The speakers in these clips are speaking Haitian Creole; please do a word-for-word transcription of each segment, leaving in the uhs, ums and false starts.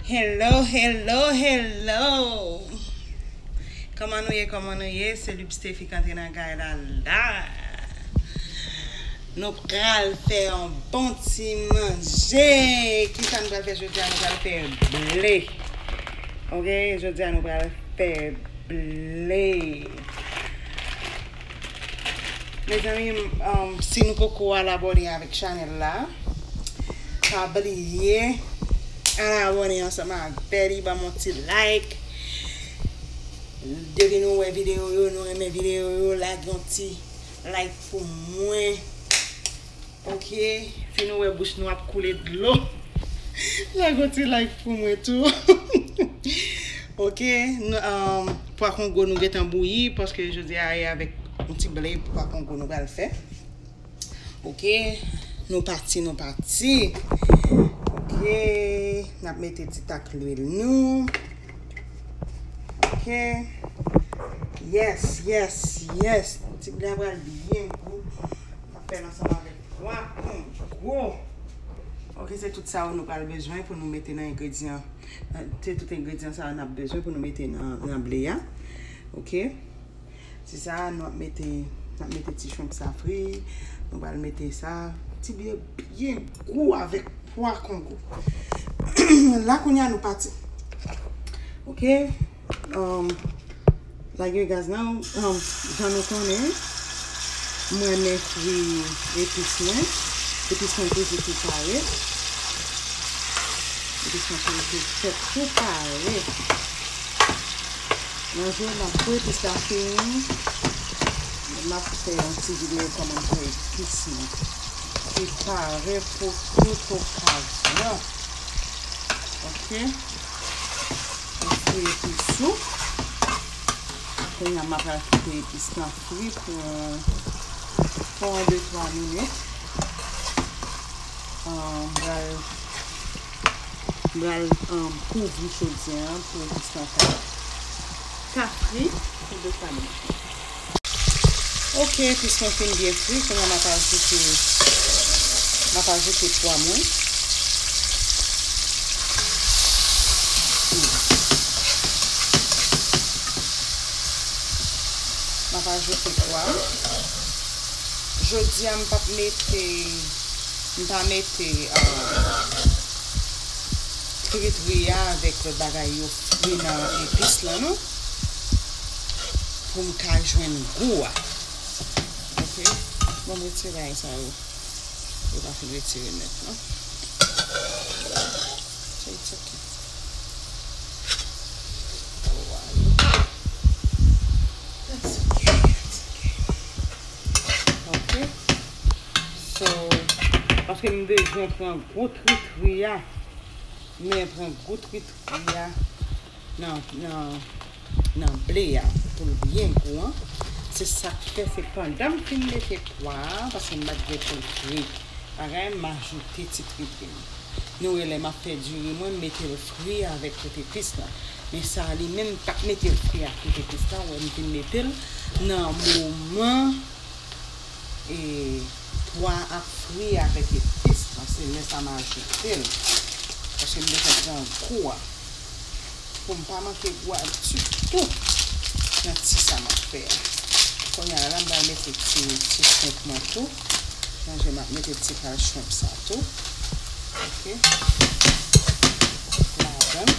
Hello, hello, hello. Kòman nou ye, kòman nou ye? Se Lipstefi k antre nan kay la la. Nou pral fè yon bon ti manje. Kisa nou pral fè jodi a? Nou pral fè ble. Ok, jodi a nou pral fè ble. Mezanmi, um, si nou poko al abòne avèk chanèl la, pa bliye al abòne ansanm avè li, ban m yon ti like. Depi nou wè videyo yo, nou renmen videyo yo, lage yon ti like pou mwen. Ok, si nou wè bouch nou ap koule dlo, lage yon ti like pou mwen tou. Ok, n- um, pwa kongo nou gentan bouyi, paske jodi a e avèk yon ti ble pwa kongo nou pral fè. Ok, nou pati, nou pati. Ok, n ap mete ti tak lwil nou. Ok, yes, yes, yes. Ti ble a pral byen gou. N ap fè l ansanm avèk pwa kongo. Ok, se tout sa yo nou pral bezwen pou nou mete nan engredyan. Se tout engredyan sa yo n ap bezwen pou nou mete nan, nan ble a. Ok. Se sa, nou ap mete, n ap mete ti shrimp sa fri. Nou pral mete sa. Ti ble byen gou avèk pwa kongo. La, kounye a, nou pati. Ok. Um, Lage gaz la, um, jan nou konnen, mwen renmen fri epis mwen. Epis mwen toujou tou pare. Epis mwen toujou tou fèt tou pare. Nan jou m ap fri epis la fini, m ap fè yon ti videyo kòman m fè epis mwen. Li pare pou tout okazyon. Ok. Ou fri epis ou. Kounye a, m ap al kite epis lan fri pou, pou yon de twa minit. Ah, m pral, m pral, ah, kouvri chodyen an pou epis lan ka, ka fri pou de twa minit. Ok, epis mwen fin byen fri, kounye a m ap ajoute, m ap ajoute pwa mwen. M ap ajoute pwa. Jodi a, m p ap mete, m pa mete, ah, fritri a avèk lòt bagay yo fri nan epis lan, non. Pou m ka jwenn gou a. Ok? Bon, m retire bagay sa yo. Yo pa fin retire nèt, non. So, it's okay. Alright. That's okay, that's okay. Ok. So, paske m bezwen pran gou tritri a. Men pran gou tritri a nan, nan, nan ble a pou l byen gou an. Se sa k fè se pandan m fin mete pwa a, paske m pa t vle pou l fri. Bagay, m ajoute ti tritri m. Nou wè lè m ap fè diri mwen, m mete l fri avèk tout epis lan. Men sa a li menm, m pa t mete l fri ak tout epis lan, ou wè m vin mete l nan moman e pwa ap fri avèk epis lan, se lè sa m ajoute l. Paske m bezwen pran gou a. Pou m pa manke gou a ditou nan ti sa m ap fè a. Kounye a la, m pral mete ti, ti shrimp mwen tou. Sonje m ap mete ti kal shrimp sa tou. Ok. Ladan.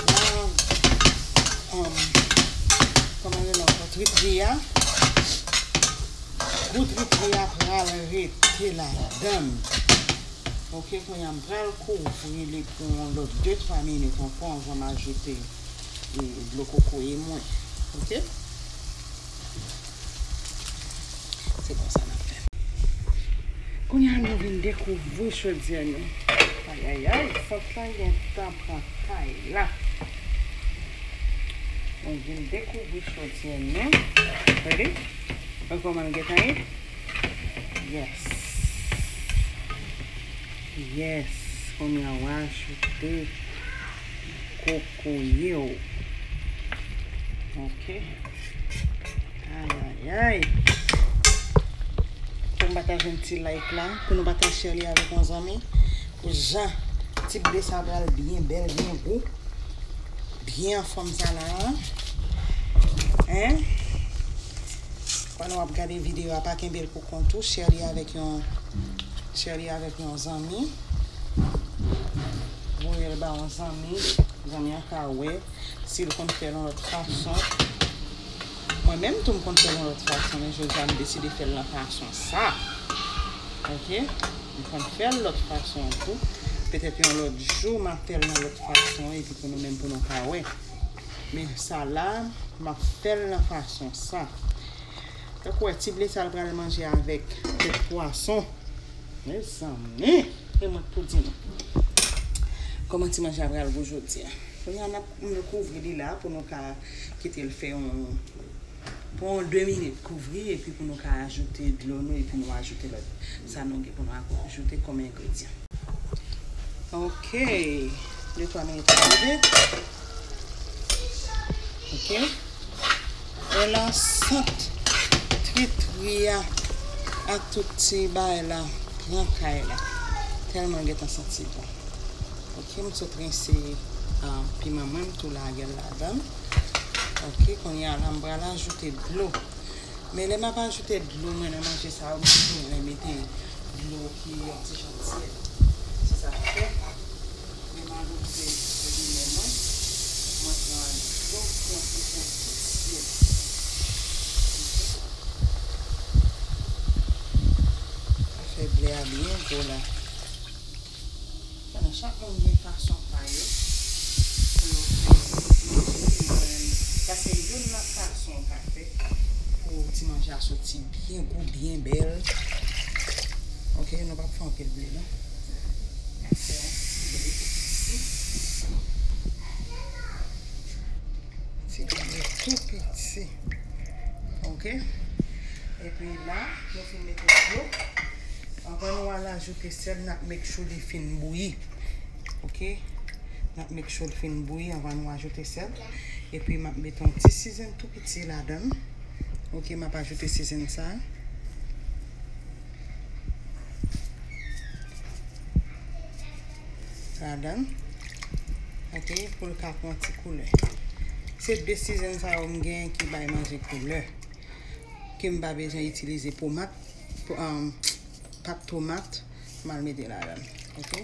Nan, um, kòman rele ankò? Tritri a. Gou tritri a pral rete ladan. Ok, kounye a m pral kouvri li pou yon lòt de twa minit ankò anvan m ajoute, e, dlo kokoye mwen. Ok? Se konsa n ap fè. Kounye a nou vin dekouvri chodyè nou. Ayayay, sant lan gentan pran kay la. Nou vin dekouvri chodyè nou. Ready? Wè kòman l gentan ye? Yes. Yes. Kounye a w ajoute kokoye w. Ok. Ayayay. Pou m pataje yon ti like la, pou nou pataje li avèk yon zanmi, pou jan Ti ble sa pral byen bèl, byen gou, byen anfòm sa la. Hein? Pandan w ap gade videyo a, pa kenbe l pou kont ou, share li avèk yon, share li avèk yon zanmi. Voye l ba yon zanmi, zanmi an ka wè si l konn fè l yon lòt fason. Mwen menm tou m konn fè l yon lòt fason, men jodi a m deside fè l nan fason sa. Oke? M konn fè l lòt fason an tou. Petèt yon lòt jou m ap fè l nan lòt fason epi pou nou menm pou nou ka wè. Men sa la, m ap fè l nan fason sa. Tankou wè ti ble sa l pral manje avèk tèt pwason. Mezanmi, e mwen k pou di nou kòman ti manje a pral gou jodi a. Kounye a n ap, m kouvri li la pou nou ka kite l fè yon, pou yon de minit kouvri epi pou nou ka ajoute dlo nou epi nou ajoute lòt sa nou gen pou nou ajoute kòm engredyan. Oke. De twa minit ap rive. Oke. E la sant tritri a ak tout ti bagay la pran kay la. Tèlman l gentan santi bon. Oke, m sot rense, ah, piman mwen, m tou lage l ladan l. Oke, kounye a la, m pral ajoute dlo. Men lè m ap ajoute dlo mwen nan manje sa yo, m toujou renmen mete dlo ki yon ti jan tyèd. Se sa k fè, lè m al ouvè wobinè mwen, mwen pran dlo ki yon ti jan tou tyèd. Fè ble a byen gwo la. Konnen chak moun gen fason pa yo pou yo fè manje, men mwen menm, sa se youn nan fason w ka fè pou ti manje a soti byen gou, byen bèl. Oke, nou p ap fè anpil ble non. N ap fè yon ti ble tou piti. Ti ble tou piti. Oke. Epi la, nou fin mete dlo. Anvan nou al ajoute sèl, n ap make sure li fin bouyi. Oke? N ap make sure l fin bouyi anvan nou ajoute sèl. Epi m ap mete yon ti season tou piti ladan l. Oke, m ap ajoute season sa. Ladan l. Oke, pou l ka pran ti koulè. Se de season sa yo m gen ki bay manje koulè. Ke m pa bezwen itilize pomat, po-, um, pat tomat, m al mete ladan l. Oke?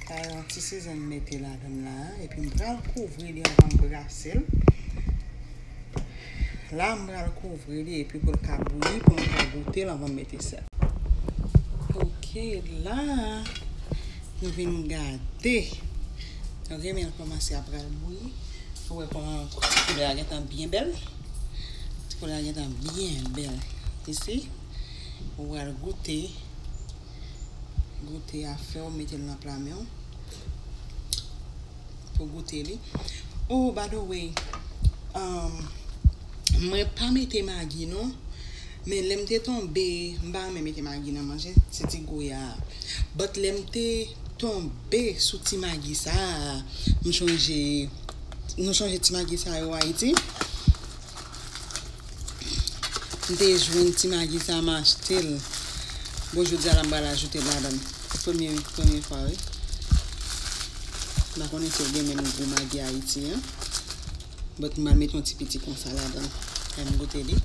Sa yon ti season m mete ladan l la, epi m pral kouvri li anvan m brase l. La, m pral kouvri li, epi pou l ka bouyi, pou m ka goute l anvan m mete sèl. Oke, la, nou vin gade. Oke, men l kòmanse ap pral bouyi. Ou wè kòman koulè a gentan byen bèl. Ti koulè a gentan byen bèl. Isi, ou pral goute. Goute a fè w mete l nan pla men w. Pou goute li. Oh, by the way, um, mwen pa mete magi non. Men lè m te tonbe, m pa renmen mete magi nan manje, se ti gouya a. But lè m te tonbe sou ti magi sa a, m chonje, nou chonje ti magi sa yo Ayiti? M te jwenn ti magi sa, m achte l. Bon, jodi a la, m pral ajoute l ladan l. Premye, premye fwa, wi. M pa konnen si yo gen menm gou magi Ayiti an. But m pral mete yon ti piti konsa ladan l. Lè m goute li.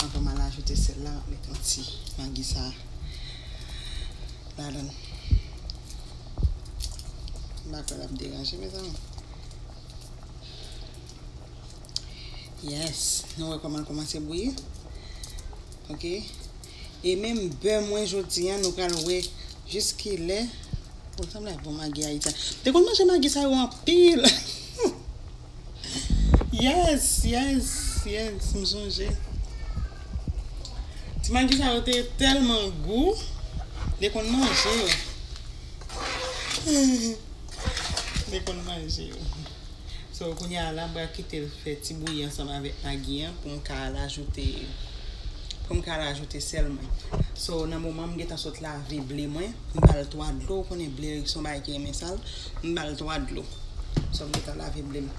Anvan m al ajoute sèl la, m ap mete yon ti magi sa ladan l. M pa kwè l ap deranje, mezanmi. Yes, nou wè kòman l kòmanse bouyi. Oke. E menm bè mwen jodi a, nou pral wè jiskilè. Bon, sanble ak bon magi Ayiti a. Te konn manje magi sa yo anpil. Yes, yes, yes, m sonje. Ti magi sa yo te tèlman gou, te konn manje yo. Te konn manje yo. So, kounye a la, m pral kite l fè ti bouyi ansanm avèk magi an pou m ka al ajoute, pou m ka al ajoute sèl mwen. So, nan moman m gentan sot lave ble mwen, m ba l twa dlo, ou konnen ble se yon bagay ki renmen sal, m ba l twa dlo. So, m gentan lave ble m.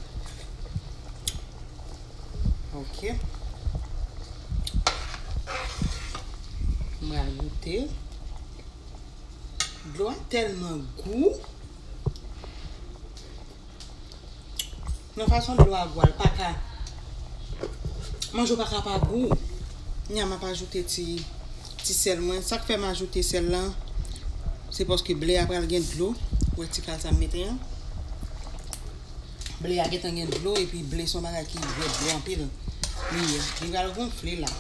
Oke. M pral goute. Dlo a tèlman gou. Nan fason dlo a gou a, l pa ka, manje w pa ka pa gou. Kounye a m ap ajoute ti, ti sèl mwen. Sa k fè m ajoute sèl la, se paske ble a pral gen dlo. Ou wè ti kal sa m mete an? Ble a gentan gen dlo, epi ble se yon bagay ki gen dlo anpil. Li, li pral gonfle la.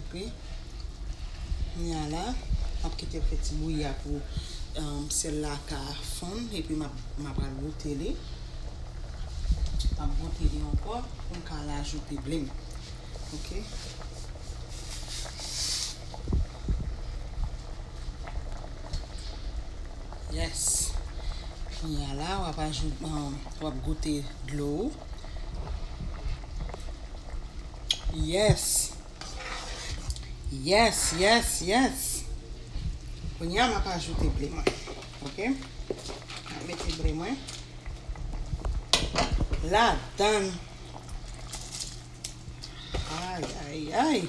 Ok. Kounye a la, m ap kite l fè ti bouyi a pou, um, sèl la ka fonn, epi m ap, m ap pral goute li. M ap goute li ankò pou m ka al ajoute ble m. Ok. Yes. Kounye a la, w ap ajoute, um, w ap goute dlo ou. Yes. Yes, yes, yes. Kounye a, m ap ajoute ble mwen. Ok? M ap mete ble mwen ladan. Ay, ay, ay.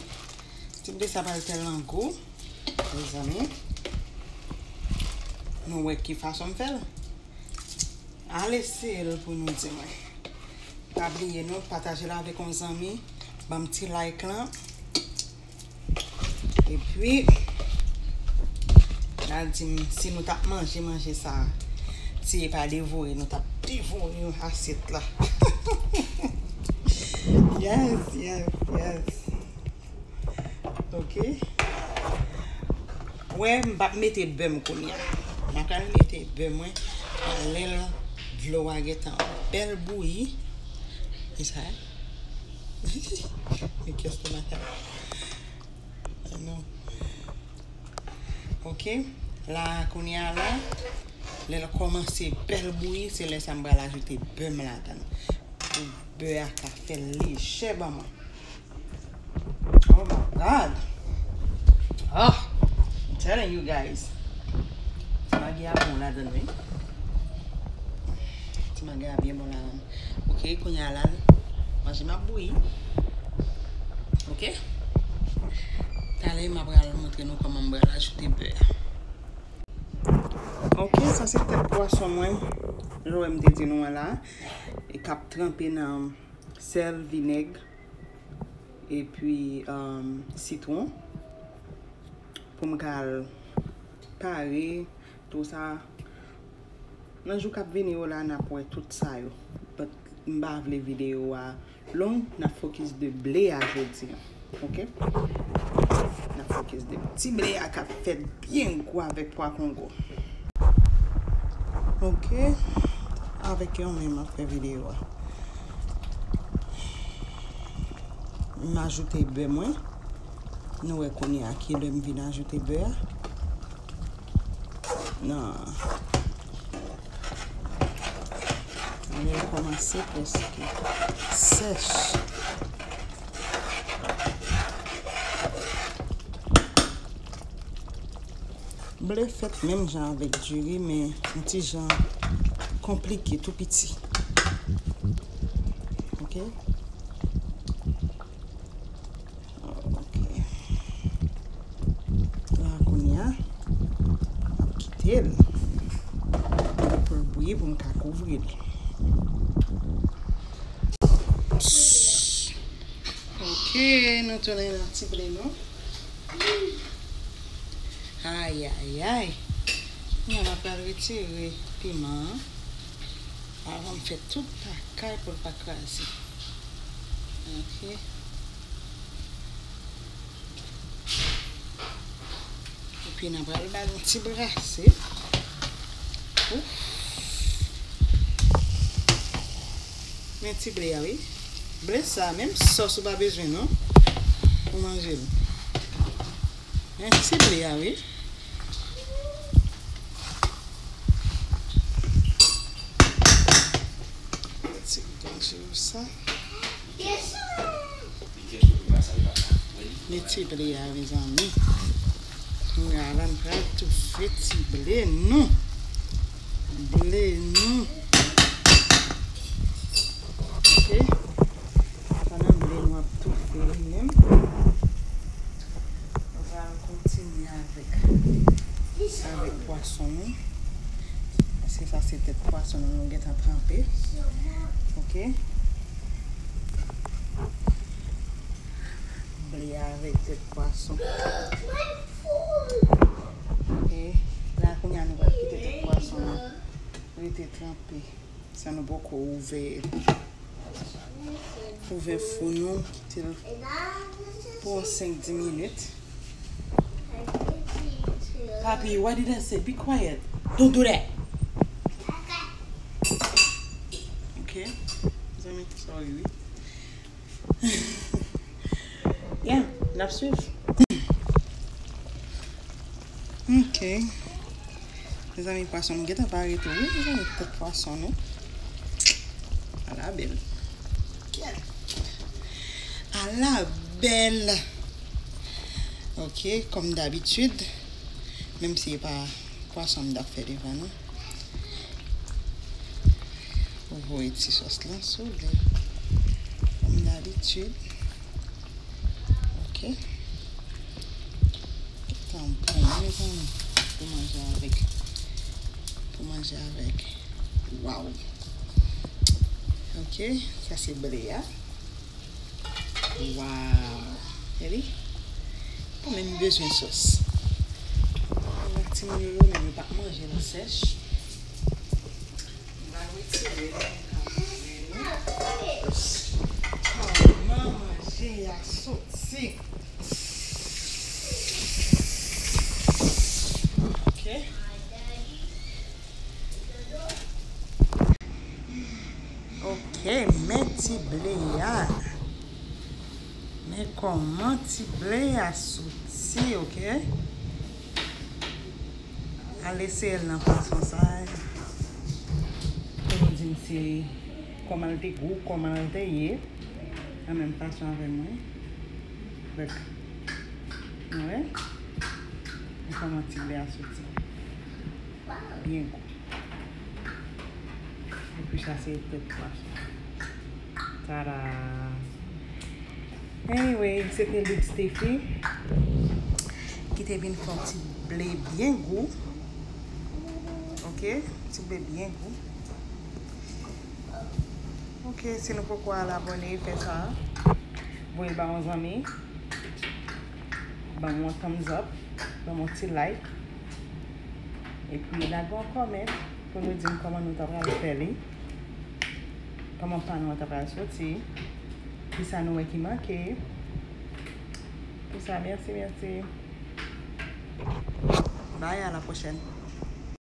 Ti ble sa pral tèlman gou, mezanmi. Nou wè ki fason m fè l. Al eseye l pou nou di mwen. Pa bliye non, pataje l avèk yon zanmi. Ban m ti like lan. Epi, n al di m si nou t ap manje, manje sa, si e pa devore, nou t ap devore asyèt la. Yes, yes, yes. Ok. Wè, m p ap mete bè m kounye a. M ap pral mete bè mwen lè dlo a gentan bèl bouyi. Ki sa? Men kiyès te maten? Non. Ok. La, kounye a la, lè l kòmanse bèl bouyi, se lè sa m pral ajoute bè m ladan l. Pou bè a ka fè l lejè ban mwen. Oh my God. Oh, I'm telling you guys. Ti magi a bon ladan l, wi. Ti magi a byen bon ladan l. Ok, kounye a la, manje m ap bouyi. Ok? Talè, m ap pral montre nou kòman m pral ajoute bè a. Ok, sa se tèt pwason mwen. Jan m te di nou an la, e k ap tranpe nan sèl, vinèg, epi, um, sitwon. Pou m ka al pare tou sa. Nan jou k ap vini yo la, n ap wè tout sa yo. But m pa vle videyo a long, n ap fokis de ble a jodi a. Ok? N ap fokis de ti ble a k ap fèt byen gou avèk pwa kongo. Ok. Avèk yon men m ap fè videyo a. M ajoute bè mwen. Nou wè kounye a ki lè m vin ajoute bè a. Nan. Lè l kòmanse prèske sèch. Ble fèt menm jan avèk diri, men yon ti jan konplike, tou piti. Ok? Ok. La, kounye a, m ap kite l pou l bouyi pou m ka kouvri l. Ok, nou tounen nan ti ble nou. Ay, ay, ay. Kounye a, m ap pral retire piman an. Avan m fè tout lakay pou l pa kraze. Ok. Epi n a pral ba l yon ti brase. Ouf. Men ti ble a, wi. Ble sa, menm sòs ou pa bezwen, non, pou manje l. Men ti ble a, wi. Ti ganje w sa. Mete ble a, mezanmi. Kounye a la, n pral toufe ti ble nou. Ble nou. Ok. Pandan ble nou ap toufe li menm, nou pral kontinye avèk, avèk pwason nou. Sa Sa se tèt pwason nou, nou gentan tranpe. Ok. Ble avèk tèt pwason. E la kounye a nou pral kite tèt pwason nou rete tranpe. Sa nou poko ouvè. Ouvè fou nou, kite l pou yon senk dis minit. Papi, what did I say? Be quiet. Don't do that. Ok. Mezanmi, sorry, wi. Yeah, n ap swiv. Ok. Mezanmi, pwason nou gentan pare tou, wi, mezanmi, tèt pwason nou. Ala bèl. Ala bèl. Ok, kòm dabitid, menm si e pa pwason m t ap fè devan nou. Ou voye ti sòs lan sou li. Kòm dabitid. Ok. Tan pou mwen, mezanmi, pou manje avèk. Pou manje avèk. Waw. Ok, sa se ble a. Waw. Gade. Pa menm bezwen sòs. Timoun yo, yo menm, yo p ap manje l sèch. M va retire li, m ka montre nou kòman manje a soti. Ok. Ok, men ti ble a. Men kòman ti ble a soti, ok? Al eseye l nan fason sa a. Pou nou di m si kòman l te gou, kòman l te ye. Nan menm fason avè mwen. Look. Nou wè? Men kòman ti ble a soti. Byen gou. Epi sa se tèt pwason. Tada! Anyway, se te Lip Steffi ki te vin fè yon ti ble byen gou. Ok, ti ble byen gou. Ok, si nou poko al abòne, fè sa. Voye ba yon zanmi. Ban m yon thumbs up. Ban m yon ti like. Epi lage yon comment pou nou di m kòman nou ta pral fè li. Kòman pa nou an ta pral soti. Kisa nou wè ki manke. Pou sa, mèsi, mèsi. Bye, à la prochaine.